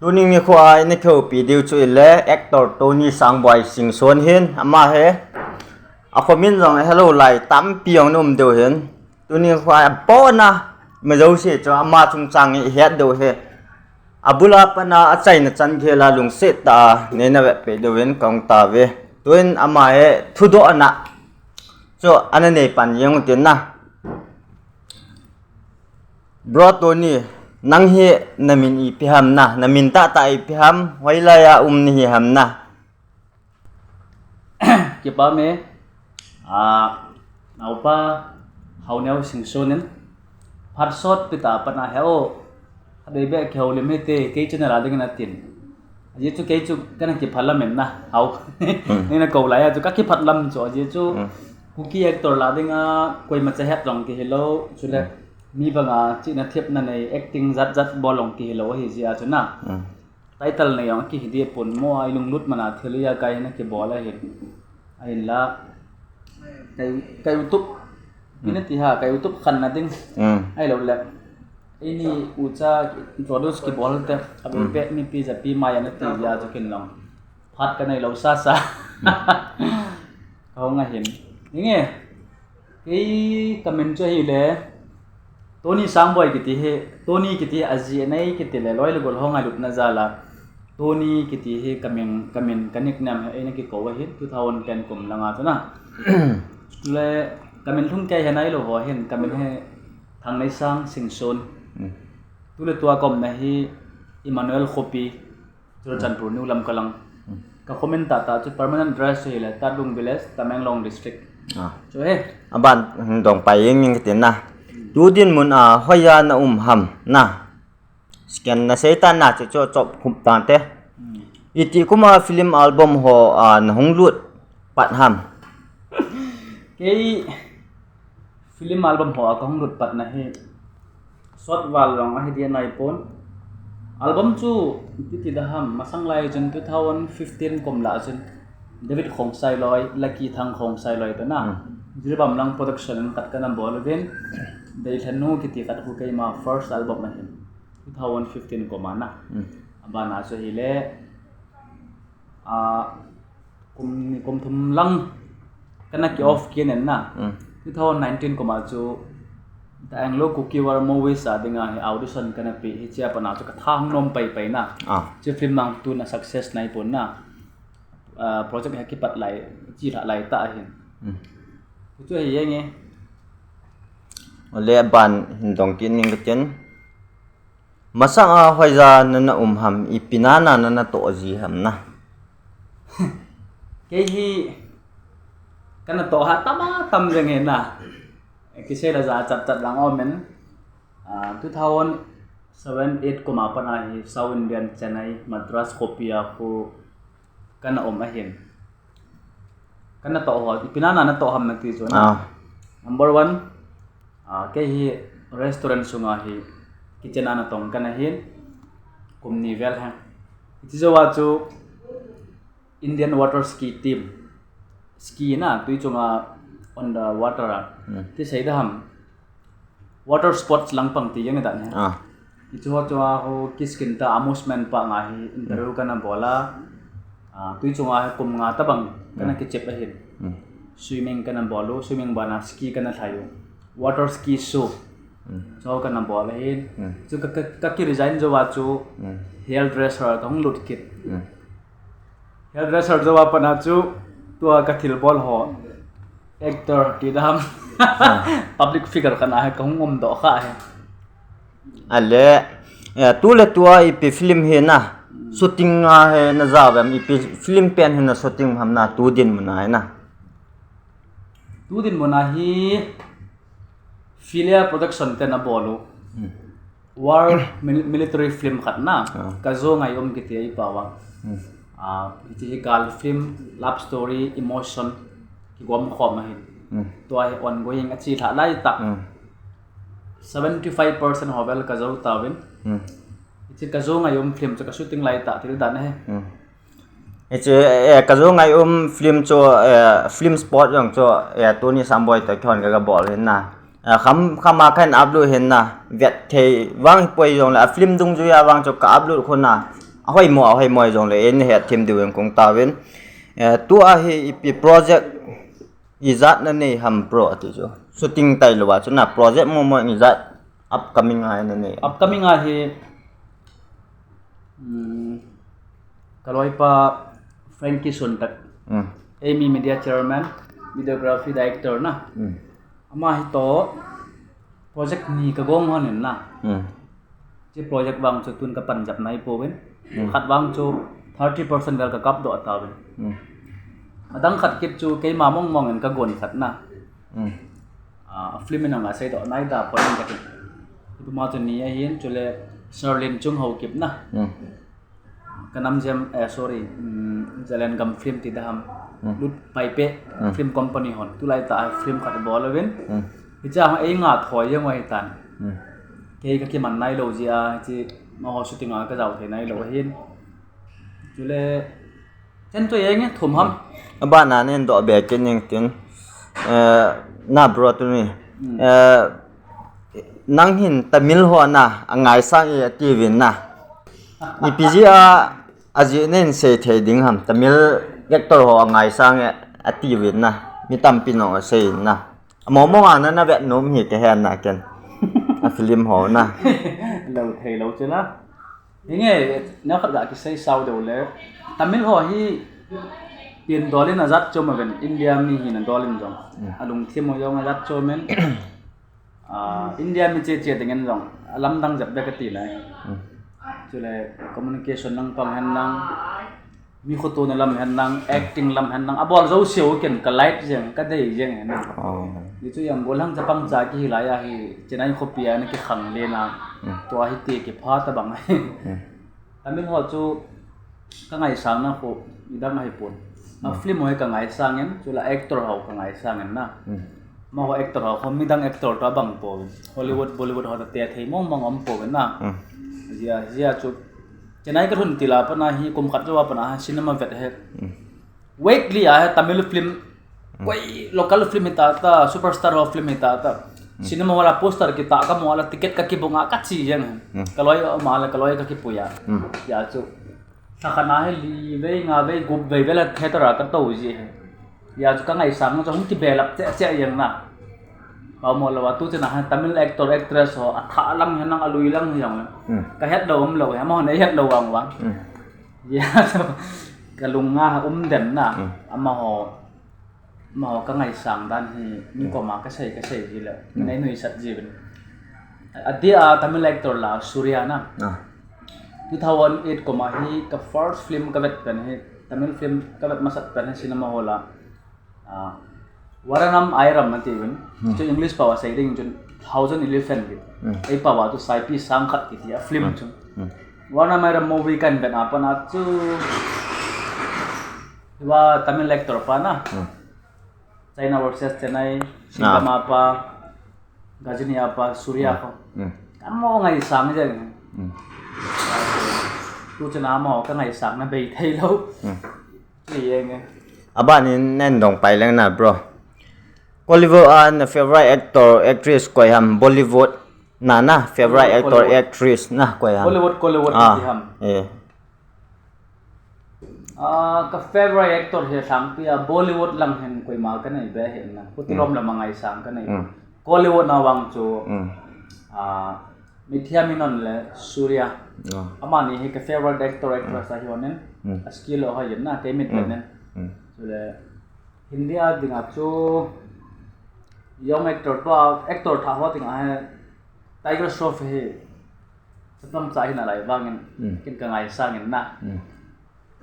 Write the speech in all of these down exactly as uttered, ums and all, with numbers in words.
Tuni nikho a ina kihoupi diu chu ile actor Tony Sangboi Singson hin, ama hi akhomin jong hello lai tampi jong um diu hin. Tuni nikho a abona mi jouse chu ama chungchang i het diu hi. Abula pat a achaina chan gel a lungset tah a neina vepeh diuvin kahung tao ve. Tuin ama hi thudohna chu ana nei pan jeng utin na. Bro Tony, nang hi namin ipi ham na, namin tahtah ipi ham, hoilai a um nahi ham na? Kipah e, a, naopa Haoneo Singson in, phat sotpi tah a pat a he o, adei be kihoulim hite, kei channel a dingin atin. Ajeh chu kei chu kana kiphalam in na, hao. Neina kou lai a chu kakiphalam chu, ajeh chu Kuki actor lah dinga koima cha het jong kihilou, chule mi banga chihna thepna nei, acting jat jat bol jong kihilou ahi jeh a chu na. Title nei jong kihi deh pon mo, a ilunglut man a thil ijakai hina kibol ahin. Ahinla, ka, ka YouTube, ina ti ha, ka YouTube khanna ding. Ahilou le, eini ucha introduce kibol te, abeh beh mipi japi mai ana ti jeh a chu ken jong phat kanei lou sasa. Kahung ahin. Inge, kei kamin chu ahile, Tony Sangboi kiti hi, Tony kiti hi ajeh nei kiti le, loi le gol ho ngailutna jal a, Tony kiti hi kamin, kamin ka nickname hi eina kikou ahin, two thousand ten kum langa chu na. Chule kamin lhung kei hi nailou ho hin, kamin hi Thangneisang Singson. Tuletua kaumna hi Emmanuel khopi, Churachandpur New Lamka lang. Kakhomin tahtah chu permanent address chu hile Tadung Village, Tamenglong District. Chu hi. Aban hin dong pai jeng ing tin na. Tu dinmun a hoiya na um ham na. Scan na seitan na chu chu chop khup tante. Iti kum a film album ho a nahung lut pat ham? Kei film album ho a kahung lut patna hi sot val jong ahi dia naipon. Album chu ipi ti da ham, masang lai chun two thousand fifteen kum lah chun David Khongsai loi, Lucky Thang Khongsai loi toh na, Jiribam lang production in khat kana bol uvin, Deilhenu kiti khat khu keima first album ahin, two thousand fifteen kum a na. Abana chu hile, a, kum ni kum thum lang kana ki off kit in na. Two thousand nineteen kum a chu The Anglo Kuki War Movies a dinga hi audition kana pe, hichea pat a chu katha hung nom pai pai na. Hiche film nang tun a success naipon na. Project hi kipat lai, chilhah lai tah ahin. Chu hi jeng e. Ole aban hin dong kit ning katin. Masang a hoiya nana um ham, ipi nana nana toh ji ham na? Kei hi kana toh ha tam a tam jeng e na. Kisei la ja chat chat lang um in. Two thousand seven eight kum a pat a hi South Indian Chennai, Madras khopi a khu kana um ahin. Kana toh ho, ipi nana natoh ham nati chu na. Number one, kei hi restaurant sunga hi kitchen a natong kana hin, kum ni vel hi. Hiche jouva chu Indian Water Ski Team, ski na, tui chunga on the water a, ti sei da ham. Water sports lang pang ti jeng dan hi. Hichu ho chu a ho kiskin ta amusement park nga hi interview kana bol a. Tui chunga hi kum nga tabang kana kichep ahin. Swimming kana bol u, swimming bana ski kana lhai u. Water ski show. Chu kana bol ahin. Chu ka, ka, ka ki resign jouva chu hairdresser kahung lut kit. Hairdresser jouva pat a chu tua kathilbol ho, actor ti dam, public figure khat a hi kahung umdoh kha hi. Ale, tuletua ipi film hi na shooting a hi najao vem, ipi film pen hi na shooting ham na tu dinmun a hi na? Tu dinmun a hi Philia Production ten abol u. War military film khat na, Kajo Ngaium kiti a ipao a. Hiche hi gal film, love story, emotion kigom khom ahin. Tua hi ongoing a chelhah lai tah, seventy five percent ho vel kajo tauvin. Hiche Kajo Ngaium film chu ka shooting lai tah thil dan ahi. Hiche Kajo Ngaium film chu film spot jong chu Tony Samboi toh kihon ka kabol hin na. Kham kham a kahin upload hin na, vet thei vang hipoi jongle a film dungjuia vang chu ka upload khun na. Ahoi mo, ahoi mo jong le, in het thim diu in kong tauvin. Eh, tua hi ipi project ijat na nei ham bro ati chu. Shooting tailou a chu na project mo mo ijat upcoming a na nei. Upcoming a hi, um, ka loipa Frankie Suntak. Hmm. Amy Media Chairman, videography director na. Hmm. Ama hi to project ni ka gong hon in na. Hmm. Hiche project vang chu tun ka panjap nai pouvin. Hmm. Khat vang chu thirty percent vel ka kap doh tauvin. Hmm. Adang khat kit chu keima mong mong in ka gon khat na. Hmm. A film in anga sei doh nai da pon in ka kit. Ipi ma chu ni ahin chule Sherlyn Chung Haokip na. Hmm. Ka nam jem, eh, sorry, um, Zalengam film ti da ham. Hmm. Lut Paipe, hmm, film company hon. Tulai ta film khat bol uvin. Hmm. Hicha ei nga thoi jeng ahi tan. Hmm. Kei ka kiman nai lou jeh a, hiche amaho shooting a ka jao thei nai lou ahin. Chule, chen to jeng e, thum ham. Abana nen doh be kit ning tin. Eh, na bro tuni. Hmm. Eh, nang hin Tamil ho na, angaisang e ati uvin na. Ipi jeh a, ajeh nen sei thei ding ham, Tamil actor ho angaisang e ati uvin na. Mi tampin jong asei in na. Amo mo nga na na vet nom hi ka hen na ken. A film ho na. Lou thei lou chu na. Hinge, neo khat ga kisei sao deu le. Tamil ho hi pen dol in ajat chom uvin, India mi hina dol in jong. Hmm. Alungthim ho jong ajat chom in. Ah, India mi che che ding in jong, alamdang jep bek ati lai. Hmm. Chule communication lang pang hen lang, mi khotona lam hen lang, acting lam hen lang, abol jouse u ken ka like jeng, ka dei jeng hen lang. Oh. Hichu jong gollhang chapang cha kihi lai a hi, Chennai khopi a na kikhang le na, hmm, tua hi ti kipha tabang. Hmm. Tamil ho chu ka ngaisang na khu, midang ahi pon. A, hmm, film ho hi ka ngaisang in, chule actor ho ka ngaisang in na. Hmm. Amaho actor ho khu midang actor toh abang pouvin. Hollywood, Bollywood ho toh te thei mong mong um pouvin na. Hmm. Jia, jia chu. Chennai ka lhun til a pat na hi kum khat jou a pat na hi cinema vet hi. Hmm. Weekly a hi Tamil film, hmm, koi local film hita ta, superstar ho film hita ta. Hmm. Cinema hall a poster kitah ka mu a la ticket ka kibook a ka che jeng. Hmm. Ka loi um a la ka loi ka kipui a. Hmm. Jia chu. Lha khat na hi li vei, nga vei, gup vei vel a theater a ka tou ji hi. Jia chu ka ngaisang chu hung kibelap cheh cheh jeng na. Pao mo lou a tu chena hi Tamil actor actress ho, athah lang hi nang alui lang hi jong le. Hmm. Ka het lou um lou hi, amaho nei het lou vang vang. Hmm. Jia chu ka lung a um den na. Hmm. Amaho, amaho ka ngaisang dan hi, mi, hmm, koma ka sei, ka sei ji le. Hmm. Nei nuisat ji uvin. Adeh a Tamil actor la Surya na. Ah. Two thousand eight koma hi ka first film ka vet pen hi, Tamil film ka vet masat pen hi cinema hall a. Ah, Varanam Aayiram ati uvin. Hmm. Chu English pao a sei ding chun Thousand Elephant kiti. Hmm. Ei pao a chu Saipi Sangkhat kiti a film, hmm, chu. Hmm. Varanam Aayiram movie kahin vet a pat na chu, hiva Tamil actor pa na. Hmm. China versus Chennai, ah, Singam apa, Ghajini apa, Surya, hmm, ko. Hmm. Ka mo ngaisang jeng. Hmm. Tu chena amaho ka ngaisang na bei thei lou. Hmm. Ni jeng e. Aban in nen dong pai leng na, bro. Kollywood a na favorite actor, actress koi ham, Bollywood na na favorite, Kollywood, actor, Kollywood, actress na koi ham? Bollywood, Kollywood, ah, ti ham? Eh. Ah, ka favorite actor hi lhangpi a Bollywood lang hin koima ka nei be hi na. Khuti, hmm, lom lam a ngaisang ka nei. Hmm. Kollywood na vang chu, hmm, ah, Nithya Menon le Surya. Ah. Amani hi ka favorite actor, actress, hmm, ahi hon in. Hmm. A skill ho hi na, kei mit, hmm, pen in. Hmm. Chule Hindi a dinga chu young actor pa, actor thah ho dinga hi Tiger Shroff hi chapang cha hi na lai vang in, hmm, ken ka ngaisang in na. Hmm.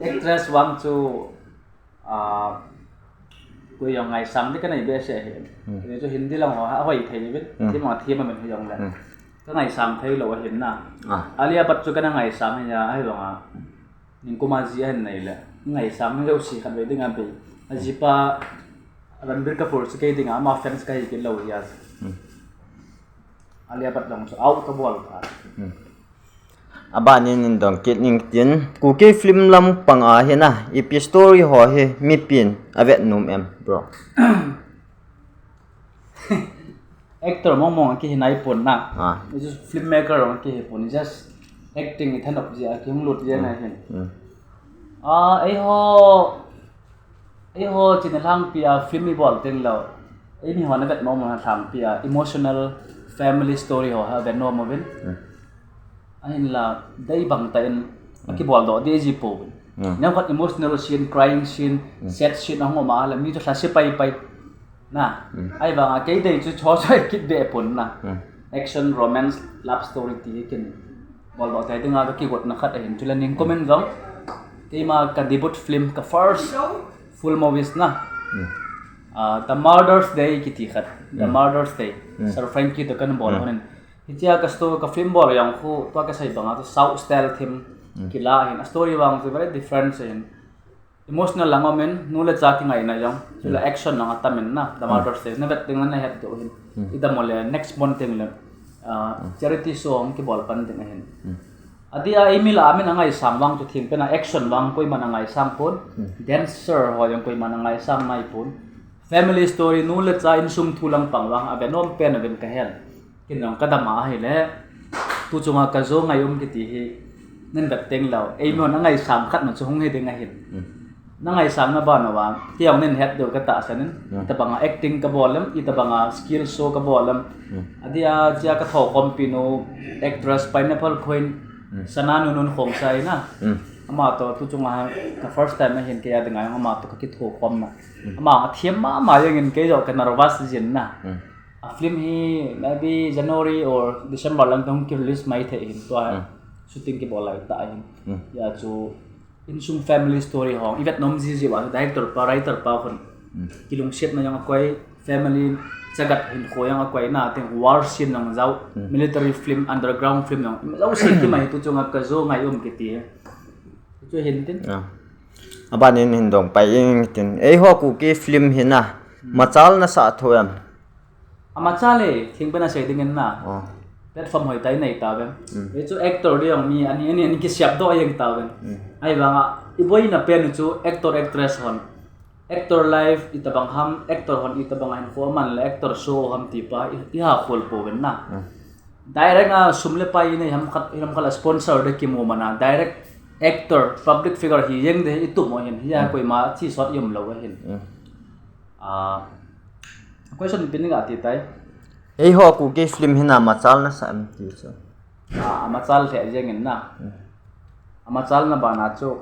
Actress vang chu, ah, koi jong ngaisang ding ka nei behseh hi. Hmm. Kei chu Hindi lang ho, ahoi thei uvin. Hmm. Thi ma thi ma min hi jong le. Hmm. Ka ngaisang thei lou ahin na. Ah. Alia Bhatt chu ka na ngaisang hi a, ahi vang a. Ningkum a ji ahin nei le. Ngaisang jouse khat vei ding a bei. Ajipa Ranbir Kapoor chu kei dinga ama fans ka hi kit lou hi a. Hmm. Alia Bhatt jong chu out ka bol phat. Hmm. Aban in in dong kit ning tin, Kuki film lampang a hi na, ipi story ho hi mipin avet nom em, bro? Actor mong mong kihi nai pon na. Ah. It's just filmmaker mong kihi pon, just Acting i thanop jia kihung lut jia na hin. A, eiho, eiho china lhangpi a film i bol teng lou. Eimi hon avet nom a lhangpi a emotional family story ho avet nom uvin. Ahinla, dei bang tah in akibol doh ding ji pouvin. Neo khat emotional scene, crying scene, sad scene ahung um a le mi chu lhase pai pai. Na, ahivanga kei dei chu cho cho kit be pon na. Action, romance, love story ti hi kin bol bol tai dinga ka kigotna khat ahin, chule ning comment jong. Keima ka debut film, ka first full movies na. Ah, The Murder's Day kiti khat. The Murder's Day. Sir Frankie to kan bol honin. Hichea ka sto-, ka film bol jong khu, tua ka sei banga chu South style theme kila hin. A story vang chu very different ahin. Emotional lang umin, nu le cha kingaina jong, chule action lang atam in na, The Murder's Day, na vet ding na het deuh hin. I dam u le, next month teng le, ah, charity show hung kibol pan ding ahin. Adia eimi lah a min angaisang vang chu thingpen a action vang koiman angaisang pon, dancer ho jong koiman angaisang nai pon. Family story, nu le cha insung thu lang pang vang, ave nom pen uvin ka hen. Kin jong ka dam a ahile, tu chunga ka jo ngai um kiti hi, nin vet teng lou. Eimi hon angaisang khat na chu hung hi ding ahin. Na ngaisang na ban uva, ti jong nin het deuh ka tahsan in. Itabanga acting ka bol em, itabanga skill show ka bol em. Adia chia ka thokhompi nu, actress Pineapple Queen, Sana Nunun Khongsai na. Ama to tu chunga ka first time ahin kei a dinga jong ama to ka kithokhom na. Ama athem mama jeng in kei jong ka nervous jin na. A film hi maybe January or December lang hung ki release mai thei hin tua shooting kibol lai ta hin. Hia chu insung family story ho i vet nom jiji uva director pa, writer pa khun kilungsetna jong akoi, family chagat hinkho jong akoi na, teng war scene jong jao, military film, underground film jong jao se kimai tu chunga ka jo ngai um kiti. Chu hin tin. Aban in hin dong pai ing tin. Eiho Kuki film hi na machal na sa tho em? Amachal e, thingpen a sei ding in na. Platform hoitah i nei tauvem. Ei chu actor ding jong mi ani, ani, ani kisiap doh jeng tauvem. Ahivanga i boina pen chu actor, actress hon. Actor life itabang ham, actor hon itabang a hinkho aman le actor show ham ti pa i, i ha khol pouvin na. Direct a sum le pai i nei ham khat, i ham khat a sponsor de kimu mana. Direct actor, public figure hi jeng de i tup mo hin. Hia koima chi sot i um lou ahin. Ah, question pin ga ti tai. Eiho Kuki film hi na machal na sa em ti chu. Ah, amachal lheh jeng in na. Amachal na bana chu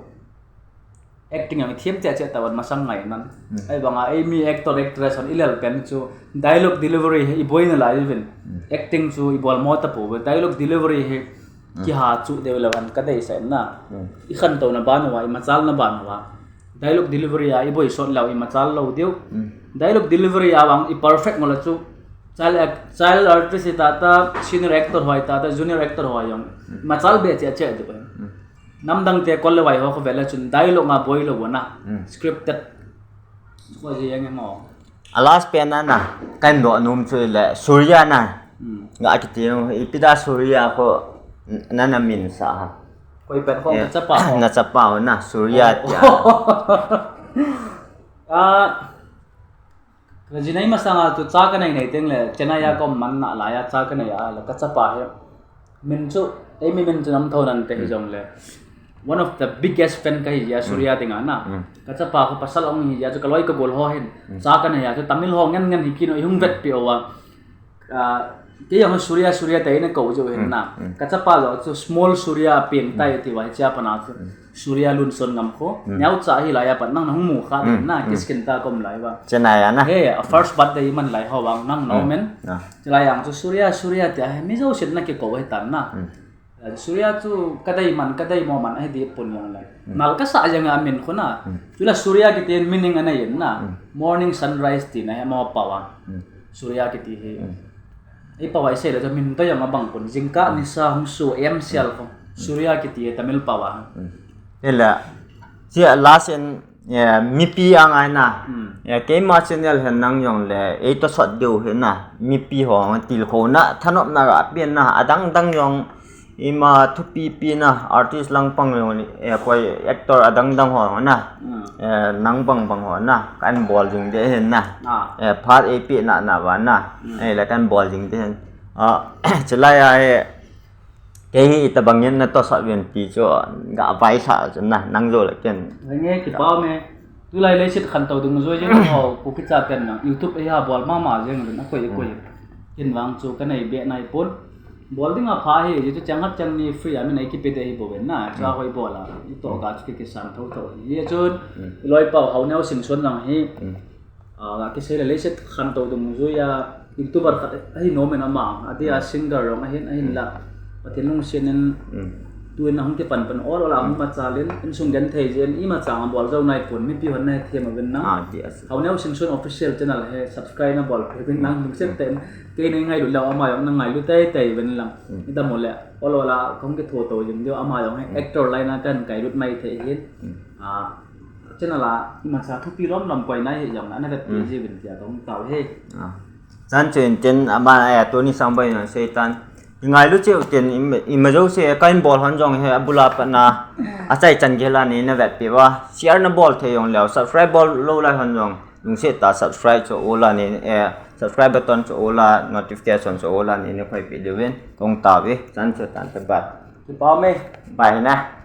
acting jong i them cheh cheh tauvin masang ngai nan. Ahivanga eimi actor actress hon i lel pen chu dialogue delivery hi i boina lai uvin. Acting chu i bol mo ta pouve. Dialogue delivery hi kiha chu deu lou hen ka deisah in na. I khantouna ban uva, i machalna ban uva. Dialogue delivery a i boi sot lou, i machal lou diu. Dialogue delivery a vang i perfect ngol a chu. Child act-, child artist hi tata, senior actor ho hi tata, junior actor ho jong. Machal be cheh cheh diu. Namdang te kol le vai ho khu vele chun dialogue nga boi lou na. Scripted. Ko ji yang mo. A last pen na na, kan do num chu le Surya na. Nga kiti no, ipi da Surya ko na na min sa ha. Koi pen ko na chapa ho. Na chapa ho na, Surya tia. Ah, ka jinei masanga chu cha ka nei nei teng le, Chennai a ka um man na lai a cha ka nei a le, ka chapa hi. Min chu, eimi min chu nam tho nan te hi jong le. One of the biggest fan ka hi a Surya dinga na. Ka chapa ko pasal ong hi a chu ka loi ka gol ho hin. Cha ka nei a chu Tamil ho ngen ngen hi kino i hung vet pi o wa. Ah, kei jong Surya, Surya te ina ko jo hin na. Ka chapa jo chu small Surya peng tai ti wa hi chia pana chu. Surya Lunson ngam kho. Neo cha hi lai a pat nang na hung mu kha na kiskin ta kom lai wa. Chennai a na. He, a first birthday man lai ho wang nang no men. Chulai jang chu Surya, Surya tia he mi jo sin na ki ko he tan na. Surya chu ka dei man, ka dei mo man ahi di pun jong le. Nal ka sa jang a min khu na. Chule Surya kiti meaning anei in na. Morning sunrise ti na he mo pa wa. Surya kiti hi. Ei pa wa i sei le chu min to jong abang pun. Jingkah nisa hung su em sial khu. Surya kiti hi Tamil pa wa. Hila, sia last in, mipi angai na. Keima channel hen nang jong le, ei to sot diu hi na. Mipi ho tilkhouna, thanopna ga pi na, adang dang jong Ima thupi pi na artist lang pang jong ni, eh, koi actor adang dang ho na. Eh, nang bang bang ho na. Kan bol jing de hin na. Eh, phat ei pi na na va na. Eh, la kan bol jing de hin. Ah, chulai a he, Kei hi itobang in natohsah uvem ti chu gavaisah chu na, nang jou le ken. Lenge, kipa me. Tulai leiset khantou dungjui jeng ho, Kuki chaten na YouTube a hi bol mama jeng uvin, akoi akoi. Ken vang chu kanei be nai pon. Bol ding apha hi, chu chang hat chang ni free a min ei kipe ding ahi bouvin na, chu ahoi bol a, itoh ga chu ki kisan tho tho. Hichun, loipau Haoneo Singson jong hi, a, kisei le leiset khantou dungjui a, YouTuber khat ahi nom in ama, adeh a singer jong ahin, ahinla. Pathen lungset in, tuin ahung kipan pan ol ol a hung machal in, insung genthei jeh in, imacha abol jou nai pon, mipi hon nahethem uvin na. Haoneo Singson official channel hi subscribe nabol peh uvin lang, lungset tah in, kei nei ngailut leu ama jong nangailut teitei uvin lang. Idam u le, ol ol a kahung kitho to jing diu, ama jong hi actor line a kahin kailut mai thei hin. Channel a imacha thupi lom lom koi nai hi jong na, navetpi jiuvin tia kahung tao hi. Chan chu intin ama, tuni sang bai na seitan. Ingailu cheh utin, ima jouse kahin bol hon jong hi abul a pat na, achaichan gel a nei navetpi uva, share nabol thei jong leu, subscribe bol lou lai hon jong, lungset tah subscribe chu ol a nei, subscribe button chu ol a, notification chu ol a nei nakhoipeh diuvin kahung tao e. Chan chu tan, bye bye. Kipa me. Bye na.